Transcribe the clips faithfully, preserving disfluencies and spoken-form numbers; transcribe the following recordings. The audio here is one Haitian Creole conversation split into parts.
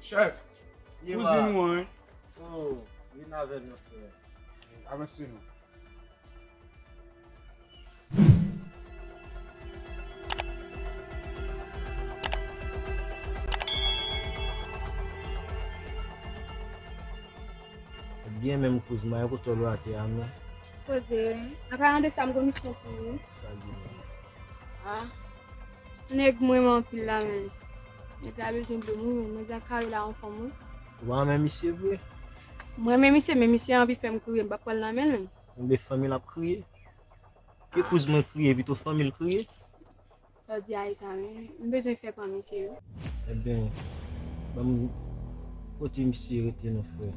Chèf, kouzin ou an, wi. Oh, vin avè m, frè. Avanse non. Byen menm kouz mwen, kote w atè a, men. Poze, an palan de sa, m gon misyon pou ou. Sa gen menm? Ah. Nèg m renmen anpil la, men. Nèg la bezwen dlo m, wi, men mwen ak Kari la anfòm, wi. Ou pa renmen misye vre? Mwen renmen misye, men misye anvi fè m kriye, m p ap pran l nan men l, men. Enben, fanmi l ap kriye. Ke kouz mwen kriye, pito fanmi l kriye. Sa w di a e sa, men m bezwen fè pran misye, wi. Enben, ban m kote misye rete non, frè.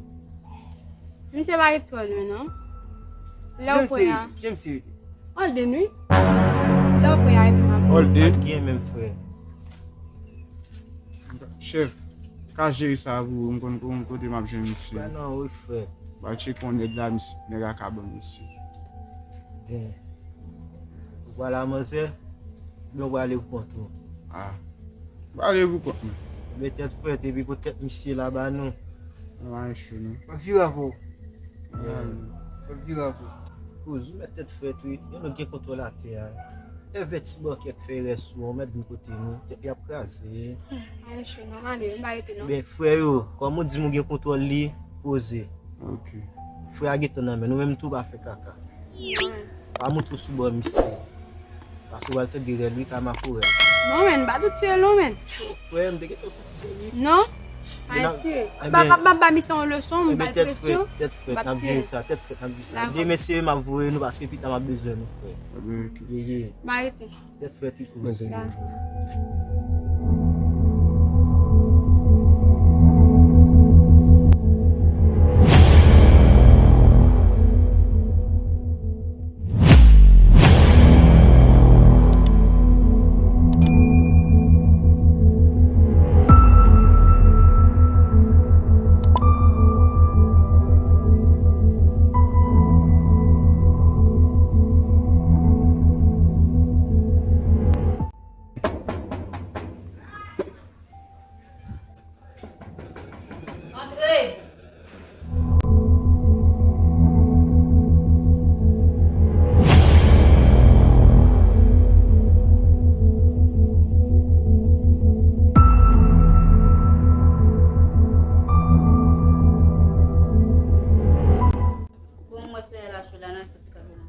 Misye pa ret twò lwen, non. Lè w pran a. Kiyès misye? Holden, wi. Lè w pran a, epi m ap... Holden? Pa t gen menm, frè. Chèf, ka jere sa pou ou, m konn, konn kote m ap jwenn misye. Ba non, wi, frè. Ba tcheke yon nèg la, mis-, nèg la ka ban misye. Bon. Ou pral la, manzè? Oubyen ou prale pou kont ou? Ah. M prale pou kont mwen. Enben, tèt frèt, epi pou tèt misye la ba nou. Nan mache nou. M ap vire avè w. M ap vire avè w. Kouz, ou mèt tèt frèt, wi. Yo, nou gen kontwòl atè a. Lè vèt ti bòkèt fè rès ou, ou mèt vin kote nou. Tèt li ap kraze. Ay, cho, non, m ale, m pa rete, non. Ben, frè yo, kòm ou di m ou gen kontwòl li, poze. Ok. Frè a gentan nan men nou, menm tou pa fè kaka. Pa montre w sou bò misye. Paske w al tande rèl, wi, ka makorèl. Non, men, m pa tou tiye l, non, men. Frè, m te gentan tou tiye l, wi. Non, pa tiye. M ap ba misye yon leson, m ba l presyon. Tèt frèt, n ap jere sa, tèt frèt, n ap jere sa. Demen se m ap voye nou, paske pita m ap bezwen nou, frè. Ye, ye. M arete. Tèt frèt wi kouz. Mwen se... Antre! Bon, mwen solèy la cho la, nan fè ti kanpe la.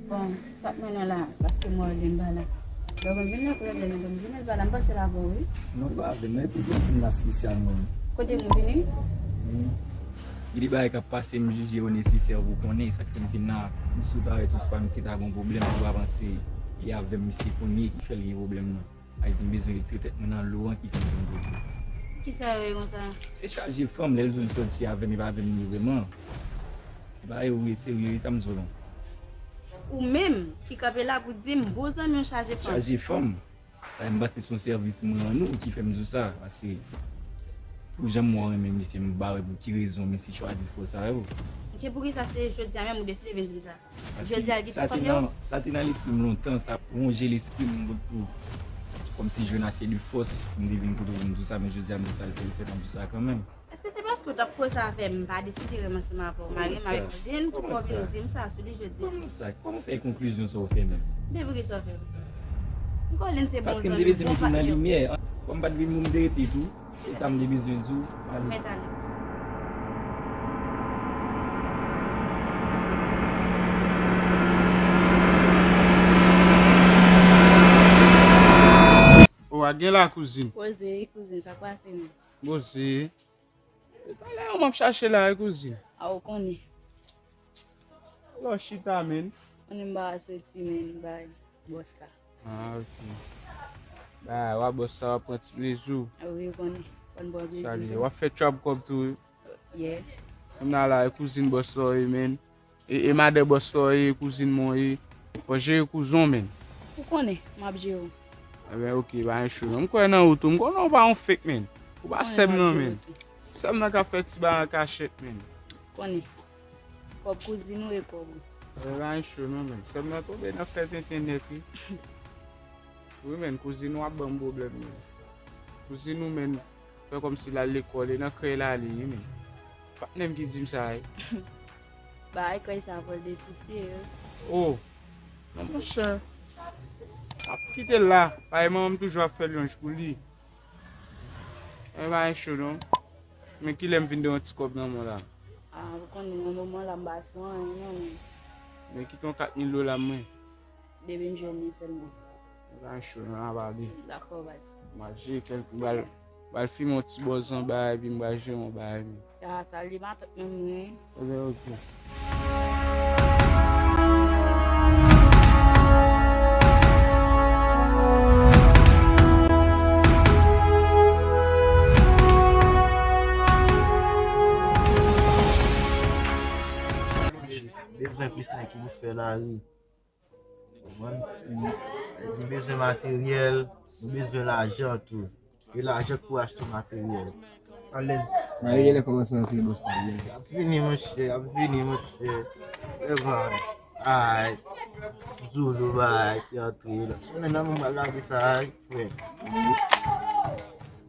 Bon, sa k mennen la, paske m wè Holden pa la. Lè w konn vin la, pou Holden, ou konn vin, l pa la, m panse l avè w, wi. Non, l pa avè m, men pou gen moun la espesyalman. Kote m vini? Wi. Gen de bagay k ap pase, m jije yo nesesè pou konnen, sa k fè m vin la. M sou parèt tout fwa, m ti ta gon pwoblèm pou avanse, e avè m, misye konnen ki fè l gen pwoblèm nan. Sa vle di m bezwen retire tèt mwen nan lo an ki fè m vin kote w. Kisa yo ye konsa? Se chaje fanm, lè l di l sòti avè m, e pa avè m li ye vrèman. E pa yo ye serye, sa m di w lan. Ou menm ki kanpe la pou di m bon zanmi w chaje fanm. Chaje fanm. Sa m panse se yon sèvis mwen rann ou ki fè m di w sa. Paske pou jan m wè w renmen misye, m pa wè pou ki rezon misye chwazi fò sa yo. Ok, poukisa se jodi a menm ou deside vin di m sa? Jodi a, li gen fanm yo? Sa te nan lespri m lontan, sa ap wonje lespri m pou, pou, kòmsi jwenn ase de fòs pou m te vin kote w pou m di w sa, men jodi a m di sa l fè, l fè, m ap di w sa kanmenm. Èske se paske w t ap koze avè m, m pa deside renmen ansanm avè w, m al renmen avèk Holden, pou w vin di m sa sou li jodi a? Kòman sa? Kòman w fè konklizyon sa w fè menm? Men poukisa w fè m? M kwè Holden se bon zanmi m, bon patnè m. Paske m te bezwen met ou nan limyè. Kòm m pa t vin pou m te rete tou. E sa m te bezwen di w, ale. Mèt ale. O, a gen la, kouzin. Poze, kouzin, sa k pase menm? Poze. E talè a m ap chache la, wi, kouzin. A, ou konnen. Lò chita, men. Ann m ba a soti, men, bay bòs la. Ah, ok. Ba, w a bòs sa, w ap pran ti plezi w. Ah, wi, ou konnen. Fò n pran plezi tou. W ap fè trap kòb tou wi. Yeah. Kounye a la, e kouzin bòs la w ye, men. E, e madan bòs la w ye, e kouzin mwen w ye. Fò jere kouzin w, men. Ou konnen, m ap jere w. Ebyen, oke, pa gen cho non. M kwè nan ou tou. M konnen w pa yon fake, men. Ou pa sè m nan, men. Sè m nan k ap fè ti bagay an kachèt, men. Konnen. Kòb kouzin ou e kòb ou. Ebyen, pa gen cho non, men. Sè m nan tonbe nan fè tenten nèt, wi. Wi, men, kouzin ou ap ban m pwoblèm, men. Kouzin ou, men, fè kòmsi l al lekòl, e nan krèy l ale, wi, men. Patnè m ki di m sa, wi. Bay krèy sa vòl de sitye, wi. Oh! Non, monchè. Ap kite l la. Bay manman m toujou ap fè lwanj pou li. Men pa gen cho, non. Men kilè m vin de yon ti kòb nan men w la? Ah, ou konnen, nan moman la, m pa sou anyen, non, men. Men kite yon kat mil dola mwen. Depi m jwenn li sèlman. Sa cho nan apale. Dakò, baz. M al jere kèk, m al, m al fimen yon ti bòz anba epi m pral jere yon bagay. Ah, sa li matant menm wi. Ebyen, oke. Bezwen plis nèg ki pou fè lari. Konprann? Nou bezwen materyèl, nou bezwen lajan tou. E lajan k pou achte materyèl. Alèz. Mari genlè kòmanse antre bòs pa l. Ap vini, monchè, ap vini, monchè. Lè bay. Ay. Zoulou bay ki antre la. Sonnen nan mwen m pral lave sa, ay, frè.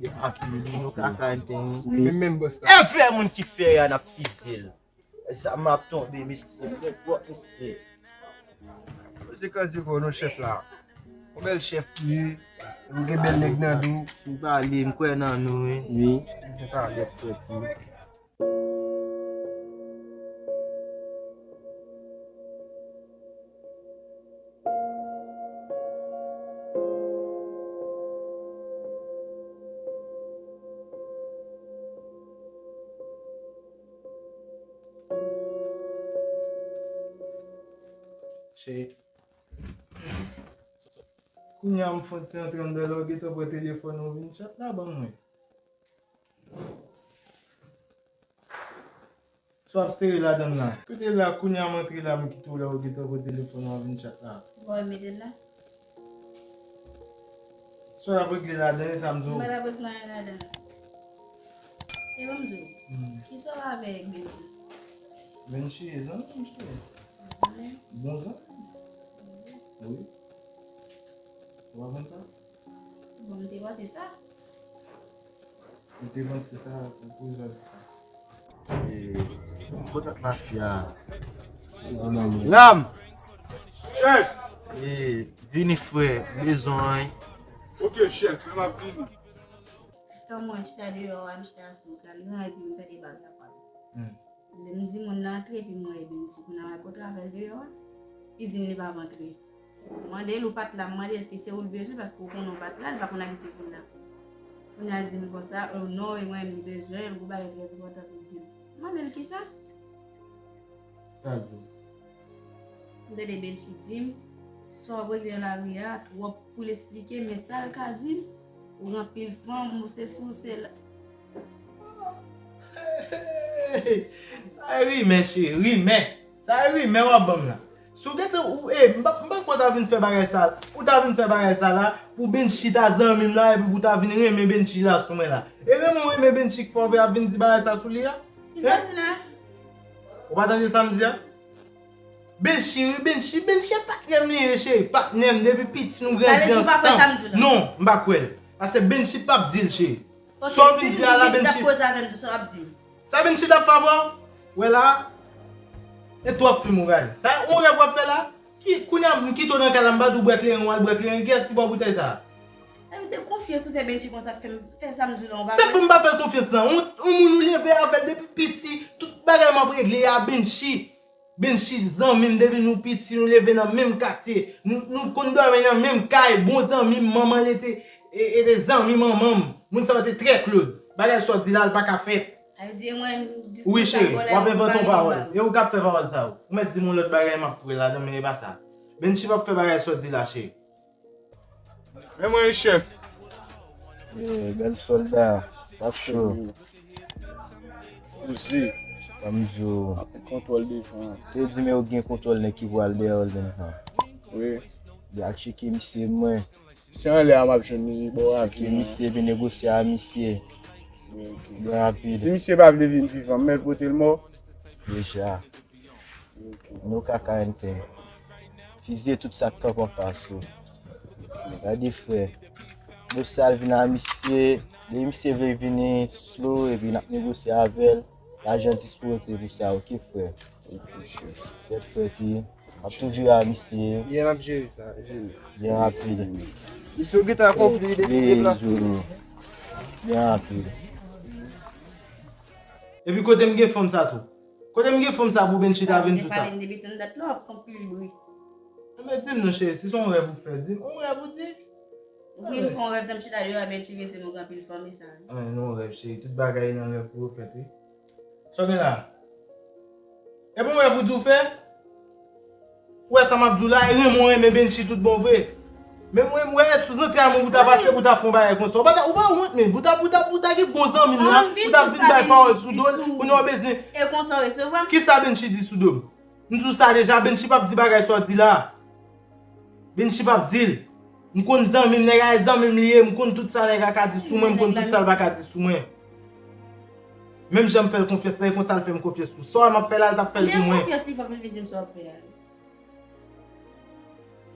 Yo ap vini, nou kaka, enten. Men menm bòs la. E frè moun ki fè a n ap fize l. Sa m ap tonbe, mesye. Mesye. Mesye Kaziko, nou chèf la. Yon bèl chèf ki ye. Ou gen bèl nèg nan do. M pale, m kwè nan nou, wi. Wi. M pale, frè ti. Cheri. Kounye a m fon ti antre anndan la, w gentan pran telefòn ou vin chat la ban mwen. Sa w ap sere ladan l la? Kote l la, kounye a m antre la, m kite w la, ou gentan pran telefòn ou vin chat la. Bon, mete l la. Sa w ap regle ladan, e sa m di w? M pa t ap regle anyen ladan. E ban m di w, hmm, kisa w avè Benchi? Benchi, zanmi m, cheri. Zanmi? Bon zanmi. Wi. Ou pa konn sa? Bon, m te panse sa. Ou te panse sa, ou pou jwenn sa. E, kontak mafya. Ram! Chèf! E, vini frè, bezwen. Ok, chèf, men m ap vini. Tan mwen chita deyò a, m chita sou kal, li anvi m tande bal la pale. Hmm. Lè m di moun nan antre, epi m wè Benchi, kounye a m al pran travay deyò a, li di m li p ap antre. M mande l, ou pa t la, m mande èske se ou l bezwen, paske ou konnen ou pa t la, li pa konn abitye pou l la. Kounye a l di m konsa, oh, non, e mwen menm li bezwen, l gon bagay trè enpòtan pou l di m. M mande l kisa? Sa l di w? M tande Benchi di m, sa w ap regle nan lari a, twòp pou l esplike, men sa l ka di m, ou gen anpil fanm, ou sesi, ou sela. Ay, rimè, cheri, rimè. Sa e rimè w ap ban m la. Si w gentan, ou, e, m pa, m pa kwè w ta vin fè bagay sa. Ou ta vin fè bagay sa la, pou Benchi ta zanmi m la, epi pou w ta vin renmen Benchi la sou mwen la. E renmen w renmen Benchi k fè w ap vin di bagay sa sou li a? Kisa w di la? Ou pa tande sa m di a? Benchi, wi, Benchi, Benchi e patnè m li ye, cheri. Patnè m, depi piti nou grandi ansanm. Sa vle di w pa kwè sa m di w la? Non, m pa kwè l. Paske Benchi p ap di l, cheri. Ok, sa w vin di a la, Benchi. Sa Benchi t ap fè avè w? Wè la, e twòp fim ou gade. Sa yon rèv w ap fè la? Ki, kounye a, m kite w nan kay la, m pa di w bwè kleren, w al bwè kleren. Kiyès ki ba w boutèy sa a? Sa vle di konfyans ou fè Benchi konsa k fè m fè sa m di w la, w pa kwè? Se pou m pa fè l konfyans lan. Yon, yon moun ou leve avè l depi piti, tout bagay m ap regle a Benchi. Benchi zanmi m depi nou piti, nou leve nan menm katye, nou, nou konn dòmi nan menm kay, bon zanmi m, manman l te, e, e te zanmi manman m. Moun sa yo te trè close. Bagay sa w di la, l pa ka fèt. Wi, cheri, w ap envante yon pawòl. E ou k ap fè pawòl sa yo. Ou mèt di m yon lòt bagay, m ap pran ladan, men e pa sa. Benchi p ap fè bagay sa w di la, cheri. Men mwen, chèf. Eh, bèl sòlda. Sa cho. Oze. Sa m di w. Ap gen kontwòl devan. Te di men ou gen kontwòl nèg ki pral dèyè w devan. Wi. Li al tcheke misye mwen. Se anlè a m ap jwenn li bò rapid. Tcheke misye, vin negosye a misye. Wi, ok. Byen rapid. Si misye pa vle vin vivan, m mèt pote l mò. Deja. Nou ka karantèn. Fizye tout sa k kanpe anfas ou. Gade frè. Nou sal vin a misye. Depi misye vle vini slow epi n ap negosye avè l. Lajan dispoze pou sa, oke frè? Tèt frè ti. M ap tou vire a misye. Byen, m ap jere sa, jere. Byen rapid. Misye ou gentan akonpli depi deplase. Byen rapid. Epi kote m gen fanm sa tou? Kote m gen fanm sa pou Benchy ta vin tou sa? Pale m depi tann dat la, w ap fè anpil bri. Enben, di m non, cheri, si se yon rèv ou fè, di m. Yon rèv ou di? Wi, m fè yon rèv, tan m chita deyò a, Benchy vin di m ou gen anpil fanm, e sa. An, non, rèv, cheri, tout bagay nan rèv pou yo fèt, wi. Sa w gen la? E bon, rèv ou di w fè? Ou wè sa m ap di w la, e renmen w renmen Benchy tout bon vre. Men mwen, mwen, sou zantray mwen, pou ta pase, pou ta fè yon bagay konsa. Ou pa ta, ou pa wont, men, pou ta, pou ta, pou ta gen bon zanmi m la, pou ta vin bay pawòl sou do l, pou nou bezwen. E konsa w resevwa m? Kisa Benchy di sou do m? M di w sa deja, Benchy p ap di bagay sa w di la. Benchy p ap di l. M konn zanmi m, nèg a e zanmi m li ye, m konn tout sa nèg a ka di sou mwen, m konn tout sa l pa ka di sou mwen. Menm jan m fè l konfyans la, e konsa l fè m konfyans tou. Sa w wè m ap fè la, l t ap fè l pou mwen. Men konfyans li fè pou l vin di m sa w ap fè a.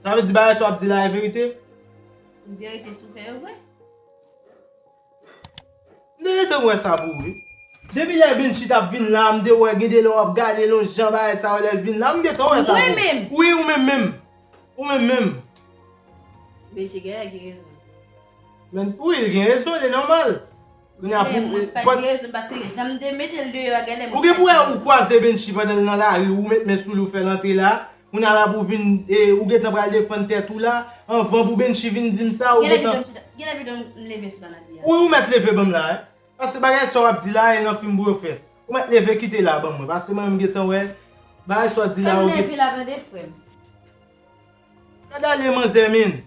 Sa vle di bagay sa w ap di la e verite? Verite si w fè yo vre. M te gentan wè sa pou ou, wi. Depi lè Benchy t ap vin la, m te wè gen de lè w ap gade l yon jan bagay sa yo lè l vin la, m gentan wè sa pou ou. Mwen menm? Wi, ou menm menm. Ou menm menm. Benchy genlè gen rezon. Men, wi, l gen rezon, li nòmal. Kounye a pou, mwen pa gen rezon, paske jan m te mete l deyò a, genlè mwen pa gen rezon. Ou gen pou wè ou kwaze Benchy pandan l nan lari, ou met men sou li, ou fè l antre la. Kounye a la pou vin, e, ou gentan pral defann tèt ou la, anvan pou Benchy vin di m sa, ou gentan. Genlè pito m leve sou kanapè a. Wi, ou mèt leve ban m la, wi. Paske bagay sa w ap di la, e nan fim pou yo fè. Ou mèt leve kite la ban mwen, paske mwen menm m gentan wè bagay sa w ap di la, ou gen. Fè m leve la tande, frè m. Gad ale manzè, men.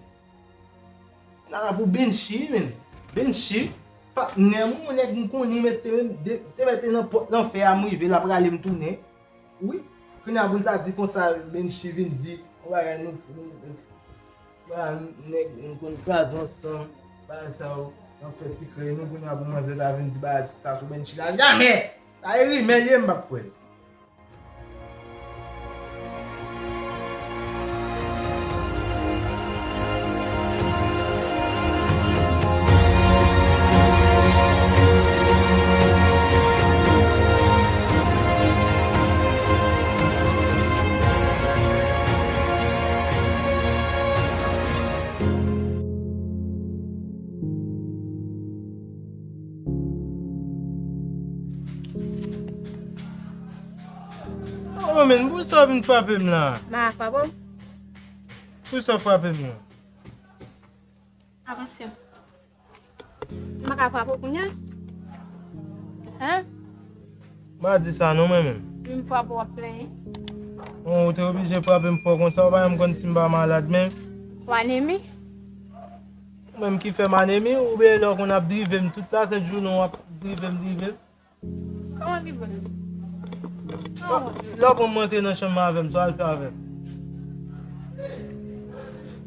Nana pou Benchy, men. Benchy, patnè m, yon nèg m konnen, mesye, men, te mete nan pòt lanfè a, m rive, l ap rale m tounen. Wi. Kounye a pou l ta di konsa, Benchy vin di, yon bagay nou, nou, bagay nèg, nou konn kraze ansanm, bagay sa yo, n ap fè ti krèy nou, kounye a pou manzè ta vin di bagay sa sou Benchy la, jamè! Sa e rimè l ye, m p ap kwè l. Oh, men, poukisa w vin frape m la? M pa frape w. Poukisa w frape m la? Avanse. M pa ka frape w kounye a? Hein? M pa di sa non, mwen menm. Wi, m frape w, w ap plenyen. Bon, ou te oblije frape m fò konsa, ou pa menm konn si m pa malad menm. Ou anemi? Ou menm ki fè m anemi, oubyen lè w konn ap drive m tout la sent jounen w ap drive m, drive m. Kòman ki vre? Lè w pran m rantre nan chanm nan avè m, sa w al fè avè m?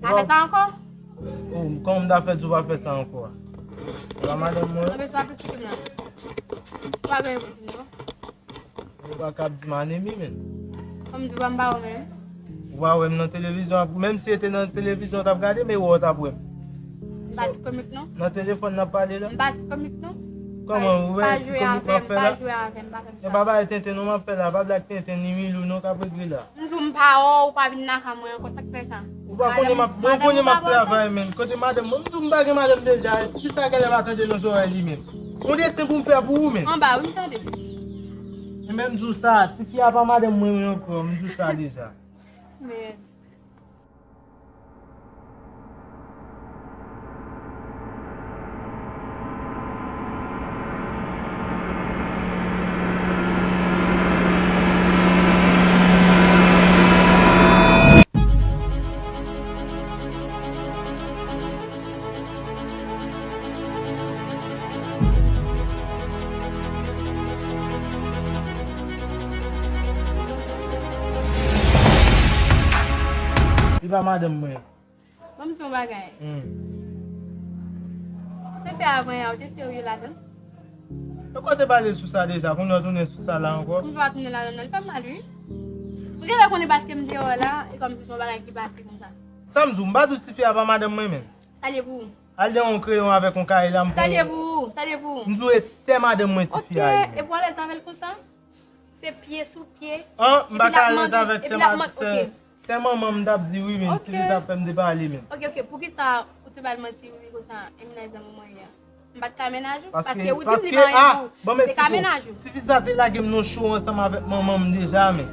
N a fè sa ankò? Oh, kòman m ta fè di w pa fè sa ankò a? Se pa madanm mwen. Anben, sa w ap eksplike m la. Ou pa gen pou di m non. Ou pa ka ap di m anemi, men. Kòm di w pa m pa wè w menm. Ou pa wè m nan televizyon, menm si se te nan televizyon w t ap gade m, e wè w t ap wè m. M pa ti komik non. Nan telefòn n ap pale la. M pa ti komik non. Kòman ou wè ti komik m ap fè la? Pa jwe avè m, pa jwe avè m, pa fè m sa. E pa bay tenten non m ap fè la, pa blag tenten ni Milou non k ap regle la. M di w m pa wè w, ou pa vin lakay mwen ankò, sa k fè sa? Ou pa konnen m ap, ou konnen m ap travay menm. Kote madanm mwen? M di w m pa gen madanm deja, ti fi sa genlè pa tande nan zòrèy li menm. Yon desen pou m fè pou ou menm. Anba wi, m tande. Enben m di w sa, ti fi a pa madanm mwen ankò, m di w sa deja. Men. Li pa madanm mwen. Ban m di w yon bagay. Hmm. Sa w te fè avan yè a, w te serye ladan l? Ou te pale sou sa deja, kounye a w tounen sou sa la ankò. Kounye a w tounen ladan l, li pa mal, wi. M genlè konnen paske m deyò la, e kòmsi se yon bagay ki pase konsa. Sa m di w, m pa di w tifi a pa madanm mwen menm. Sa l ye pou ou? Al deyò yon kreyon avèk yon kaye la, m fè yon. Sa l ye pou ou? Sa l ye pou ou? M di w e sè madanm mwen tifi a ye. Ok, e pou w alèz avè l konsa? Se pye sou pye. An, m pa ka alèz avèk sè, sè manman m, m t ap di wi, men tifi sa ap fè m depale, men. Ok, ok, poukisa ou te ba l manti wi konsa, e mennaj zanmi w mwen ye a? M pa t ka mennaj ou, paske ou di m li pa anyen pou ou. Te ka mennaj ou. Tifi sa te lage m nan cho ansanm avèk manman m deja, men.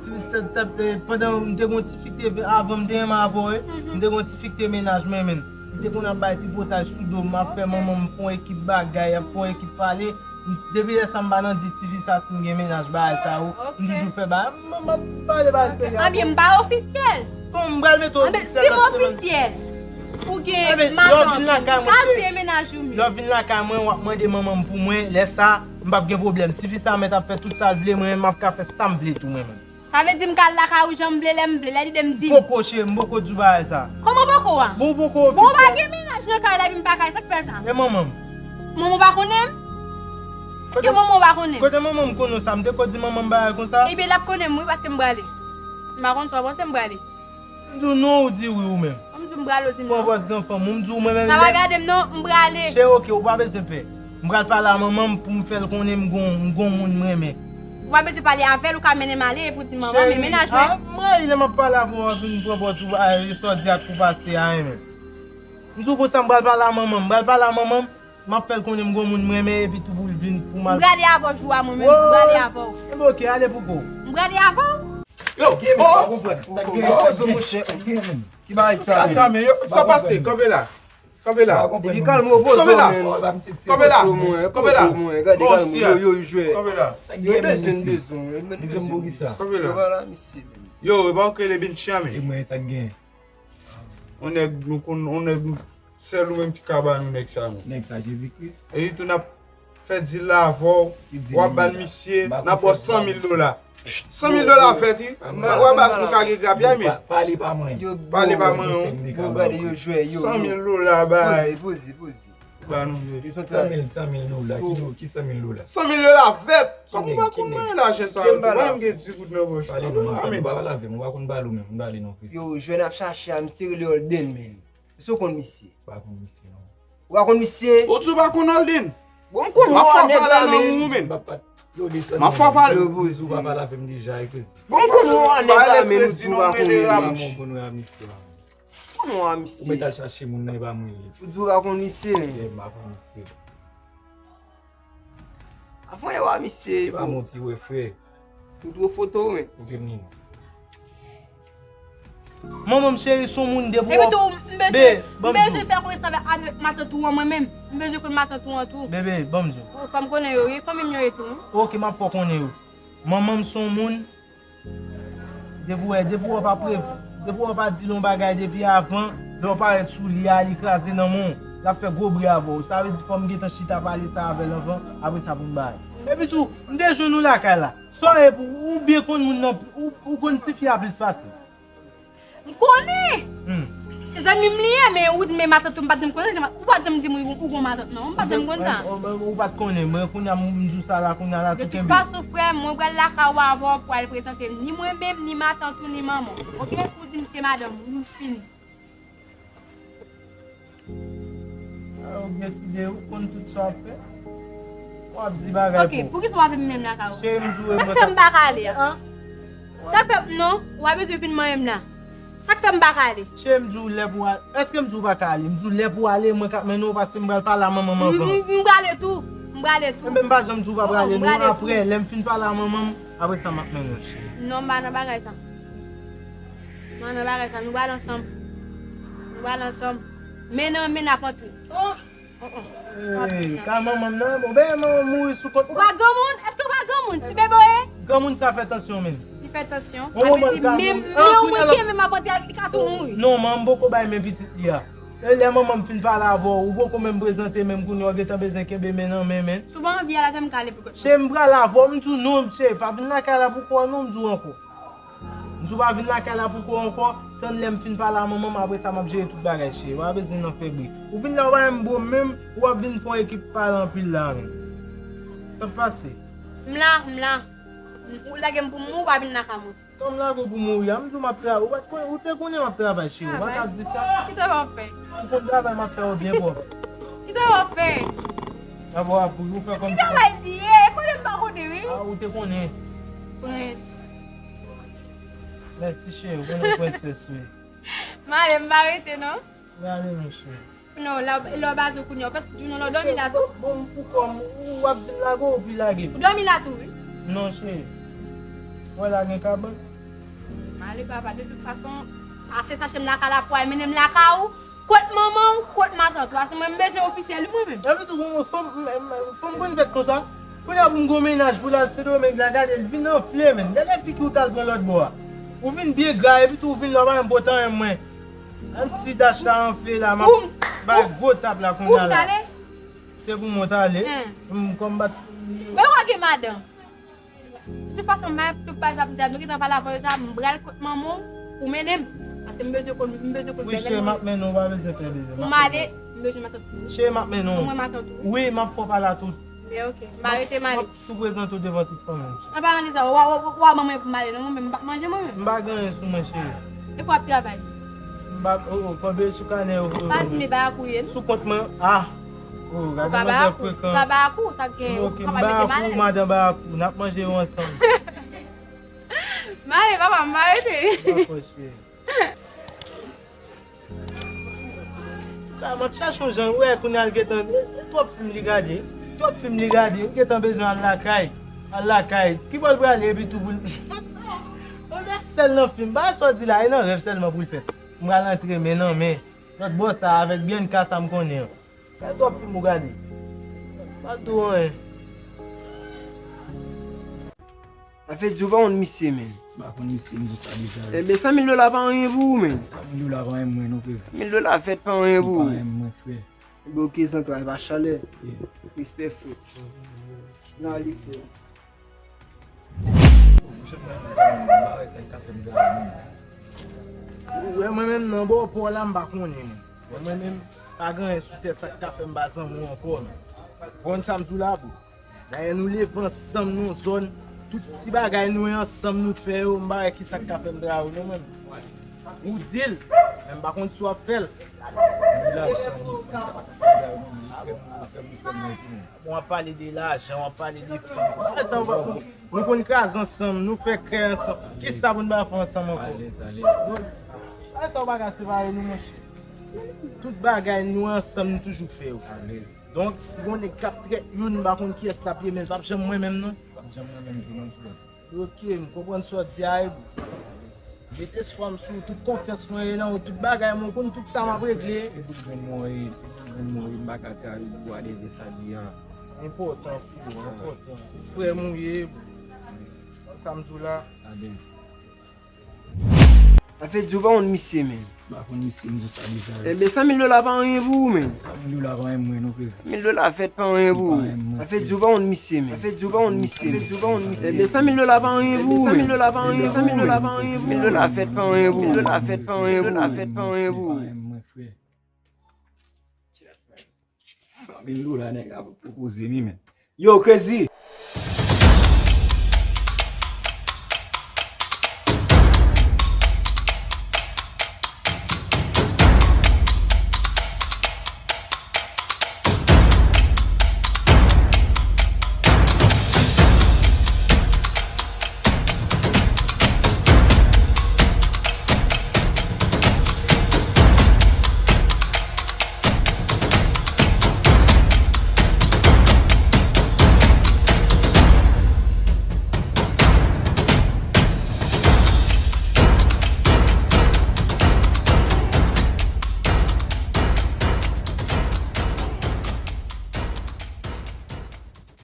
Tifi sa te, te, te, pandan m te gon tifi ki te avan m te renmen avè w, wi. M te gon tifi ki te mennaj mwen, men. Li te konn ap bay tripotay sou do m, ap fè manman m fè yon ekip bagay, ap fè yon ekip pale. Depi lè sa m pa nan di tifi sa si m gen mennaj bagay sa yo. M toujou fè bagay. M, m, m ap pale bagay serye. Ebyen, m pa ofisyèl. Bon, m pral mete w ofisyèl lòt semèn. Si m ofisyèl, ou gen matant, ou ka di e mennaj ou menm. Lè w vin lakay mwen, w ap mande manman m pou mwen. Lè sa, m p ap gen pwoblèm. Tifi sa mèt ap fè tout sa l vle, mwen menm m ap ka fè sa m vle tou mwen menm. Sa vle di m ka al lakay ou jan m vle, lè m vle, lè lide m di m. Poko, cheri, m poko di w bagay sa. Kòman poko a? Bon, ou poko ofisyèl. Bon, ou pa gen mennaj nan kay la, epi m pa kay, sa k fè sa? E manman m. Manman w pa konnen m? Kote manman w pa konnen m? Kote manman m konnen w sa? M te ko di manman m bagay konsa? Ebyen, l ap konnen m wi, paske m prale. M pa konn sa w panse m prale. M di w non, ou di wi ou menm. Ou m di w m prale, ou di m non. Pran pòz gran fanm, ou m di w mwen menm. Sa pa gade m non, m prale. Cheri, ok, ou pa bezwen pè. M pral pale a manman m pou m fè l konnen m gon, m gon moun m renmen. Ou pa bezwen pale avè l, ou ka mennen m ale epi w di manman m e mennaj mwen. Cheri, a, m rayi lè m ap pale avè w, w ap vin pran pòz ou, a, e sa w di ak ou pase a, renmen. M di w konsa, m pral pale a manman m, m pral pale a manman m, m ap fè l konnen m gon moun m renmen epi tou pou l vin pou m al. M prale avè w jou a mwen menm, m prale avè w. Ebyen, ok, ale pou kò w. M prale avè w. Yo, ki pa konprann. Sa k gen yo? Poze w, monchè. Ki bagay sa, men? Sa pase, kanpe la. Kanpe la. Epi kalme w, poze w, men. Kanpe la. Kanpe la. Gade kalme w, yo, yo jwè. Kanpe la. Yo bezwen, bezwen. Kanpe la. Yo, e pa w k rele Binchya, men. E mwen, sa k gen? On nèg, nou konn, on nèg, sèl ou menm ki ka ba nou nèg sa, non. Nèg sa, Jezi Kris. E tou n ap fè dil la avè w, w ap ba l misye, n ap ba w san mil dola. San mil dola fèt, wi. W ap ba nou kage grapyay, men. Pale pa mwen. Yo, pale pa mwen, non. Yo gade, yo jwè, yo, san mil dola, bay. Poze, poze, poze. Ba nou, yo. San mil, san mil dola, ki do, ki san mil dola? San mil dola fèt. Kòm ou pa konn mwen lajan sa yo, ou pa menm gen di goud nan pòch. Pale non, m pa pale avè m, ou pa konn pale ou menm, m pale non, Kris. Yo, jwè n ap chache a, misye rele Holden, men. Èske w konn misye? Pa konn misye, non. Ou pa konn misye? Ou di w pa konn Holden? Bon, m konn ou a nèg la, men. M ap fè w pale. Yo, desann. M ap fè w pale. Yo, poze. Ou pa pale avè m deja, e Krezi. Bon, m konn ou a nèg la, men, ou di w pa konn li, men. Konn ou a misye, la. Konn ou a misye. Ou mèt al chache moun nan, e pa mwen li. Ou di w pa konn misye, men. Yeah, m pa konn misye. Avan yè w a misye, e pa bon. Monti wè, frè. M twò foto w, men. Ou te vini. Manman m cheri, se yon moun depi w ap. Epi tou, m bezwen, m bezwen fè konesans avèk, avèk matant ou an mwen menm. M bezwen konn matant ou an tou. Bebe, ban m di w. Fò m konnen yo, wi. Fanmi m yo ye tou, wi. Ok, m ap fè w konnen yo. Manman m se yon moun, depi w wè, depi w wè pa pre-, depi w wè pa di l yon bagay depi avan, lè w parèt sou li a, li kraze nan men w. L ap fè gwo bri avè w. Sa vle di fò m gentan chita pale sa avè l anvan, apre sa pou m bay. Epi tou, m te jwenn ou lakay la. Sa w ye pou ou byen konn moun nan, ou, ou konn tifi a plis pase. M konnen! Hmm. Se zanmi m li ye, men ou di men matant ou, m pa t janm konnen, ou pa t janm di m ou, ou gon matant non, m pa t janm konn sa. Ou, ou, ou pa t konnen, men kounye a m di w sa la, kounye a la tou kenbe. De tout fason, frè m, mwen pral lakay ou avè w pou al prezante m, ni mwen menm, ni matant ou, ni manman w. Ok? Ou di m se madanm ou, nou fini. Ou deside, ou konn tout sa w ap fè. W ap di bagay pou. Ok, poukisa w ap vin menm lakay ou? Cheri, m di w e mwen. Sa k fè m pa ka ale a? Sa k fè m, non, w ap bezwen vin manyen m la. Sa k fè m pa ka ale? Cheri, m di w lè pou w ale. Èske m di w pa ka ale? M di w lè pou w ale, mwen k ap mennen w, paske m pral pale a manman m anvan. M, m, m prale tou. M prale tou. Enben, m pa janm di w pa prale, non. Apre, lè m fin pale a manman m, apre sa, m ap mennen w, cheri. Non, m pa nan bagay sa. M pa nan bagay sa. Nou prale ansanm. Nou prale ansanm. Men nan men n ap antre. Ey, ka manman m nan, bon, ben, manman m mouri sou kont mwen. Ou pa granmoun? Èske ou pa granmoun? Ti bebe w ye? Granmoun sa fè tansyon, men. Li fè tansyon? Sa vle di, menm men w mwen kenbe m ap antre, li ka tou mouri. Non, manman m poko bay men pitit li a. E lè manman m fin pale avè w, ou poko menm prezante men m, kounye a w gentan bezwen kenbe men nan men, men. Si w pa anvi ale avè m, ka ale pou kont mwen. Cheri, m prale avè w, m di w non, cheri, pa vin lakay la pou kò w non, m di w ankò. Si w pa vin lakay la pou kò ankò, tann lè m fin pale a manman m, apre sa m ap jere tout bagay, cheri. W pa bezwen nan fè bri. Ou vin la, w pa menm bon menm, w ap vin fè yon ekip pale anpil la menm. Sa pase? M la, m la. Ou lage m pou m mouri, ou pa vin lakay mwen. Tann m lage w pou mouri a, m di w m ap travay. Ou pa t konnen, ou te konnen m ap travay, cheri. Ou pa t ap di sa. Ki travay w ap fè? Ou konn travay m ap fè yo byen pwòp. Ki travay w ap fè? Travay w ap ou fè kòm. Ki travay li ye? Konnen m pa konnen, wi. A, ou te konnen. Prens. Mèsi, cheri. Ou konnen prensès, wi. M ale, m pa rete, non. M ale, monchè. Non, lè w baze w kounye a, w pa t di nou lè w dòmi la tou. Bon, pou kò m, ou ap di m lage w, ou pi lage m. Ou dòmi la tou, wi. Non, cheri. Wè la gen kabann. M ale, papa, de tout fason, ase chache m lakay la pou al mennen m lakay ou. Kot manman w, kot matant ou? Ase mwen, m bezwen ofisyèl, wi, mwen menm. Epi tou, bon, fò m, m, m, fò m konn fèt konsa. Kounye a pou m gon mennaj pou l al Sendomeng la, gade l vin anfle, menm. Gade piki w t al pran lòt bò a. Ou vin byen gra, epi tou, ou vin la, w pa menm pote anyen mwen. Menm si dach la anfle la, m ap bay gwo tap la kounye a la. Se pou mwen t ale. M kòm bat. Men w gen madan. De tout fason, m ap tout bagay sa m di a, nou gentan pale avè l sa, m pral kot manman w pou mennen m. Paske m bezwen konn, m bezwen konn. Wi, cheri, m ap mennen w, pa bezwen fè bezwen. Pou m ale, m bezwen matant ou. Cheri, m ap mennen w. Pou mwen matant ou. Wi, m ap fè w pale a tout. Men ok, m arete m ale. M ap tou prezante w devan tout fanmi m. An palan de sa, w a, w a, w a ban mwen pou m ale, non, mwen menm, m p ap manje mwen menm. M pa gen anyen sou mwen, cheri. E kwa w ap travay? M pa, o, o, konbyen sou kanè yo? Pa di m e bayakou ye, non? Sou kont mwen, a. O, gade manzè frekan. Pa bayakou, sa gen, ok, m bayakou, madan bayakou, n ap manje yo ansanm. M ale, papa, m arete. Dakò, cheri. Sa, m ap chache yon jan, wè, kounye a l gentan, e, e twòp fim li gade, twòp fim li gade, li gentan bezwen al lakay, al lakay. Ki bò l prale epi tou pou l. Manzè sèl nan fim, bagay sa w di la, e nan rèv sèlman pou l fèt. M pral antre men nan men. Lòt bò sa, avèk Bianca sa m konnen an. Sa twòp fim ou gade. Pa di w anyen. Sa fè di w pa konn misye, men. M pa konn misye, m di w sa deja. Enben, san mil dola pa anyen pou ou, men. San mil dola pa anyen pou mwen, non, prezan. San mil dola fèt pa anyen pou ou. Li pa anyen pou mwen, frè. Enben, ok, zantray pa chalè. Respè, frè. Nan li, frè. Ou wè mwen menm nan bò pò la, m pa konnen, mwen. Mwen menm, pa gen anyen sou tè sa k ka fè m pa zanmi w ankò, non. Konn sa m di w la, bro. Dayè, nou leve ansanm nan yon zòn, tout ti bagay nou wè ansanm nou fè yo, m pa wè kisa k ka fè m trayi w, non, mwen. Ou di l, men m pa konn si w ap fè l. Bon, w ap pale de lajan, w ap pale de fanm. Bagay sa yo pa pou nou konn kraze ansanm, nou fè kè ansanm. Kisa pou n pa fè ansanm ankò? Alèz, alèz. Bagay sa yo pa ka separe nou, monchè. Tout bagay nou ansanm, nou toujou fè yo. Alèz. Donk, si gon nèg k ap trèt youn, m pa konn kiyès l ap ye, men l p ap janm mwen menm, non. P ap janm mwen menm tou, non, frè. Ok, m konprann sa w di a, wi, bro. Met espwa m sou ou, tout konfyans mwen ye nan ou, tout bagay mwen konn, tout sa m ap regle. E tout grenn mwen ye, e tout grenn mwen ye, m pa ka trayi w pou ale de sa li an. Enpòtan, frè, enpòtan. Ou frè m ou ye, bro. Konn sa m di w la. Amen. Sa fè di w pa konn misye, men. M pa konn misye, m di w sa deja. Enben, san mil dola pa anyen pou ou, men. San mil dola pa anyen pou mwen, non, prezan. San mil dola fèt pa anyen pou ou. Li pa anyen pou mwen, frè. Sa fè di w pa konn misye, men. Sa fè di w pa konn misye, men. Sa fè di w pa konn misye. Enben, san mil dola pa anyen pou ou, men. San mil dola pa anyen pou ou, men. San mil dola pa anyen pou ou, men. San mil dola fèt pa anyen pou ou. San mil dola fèt pa anyen pou ou, men. Li pa anyen pou mwen, frè. San mil dola nèg la pwopoze m, men. Yo, Crazy!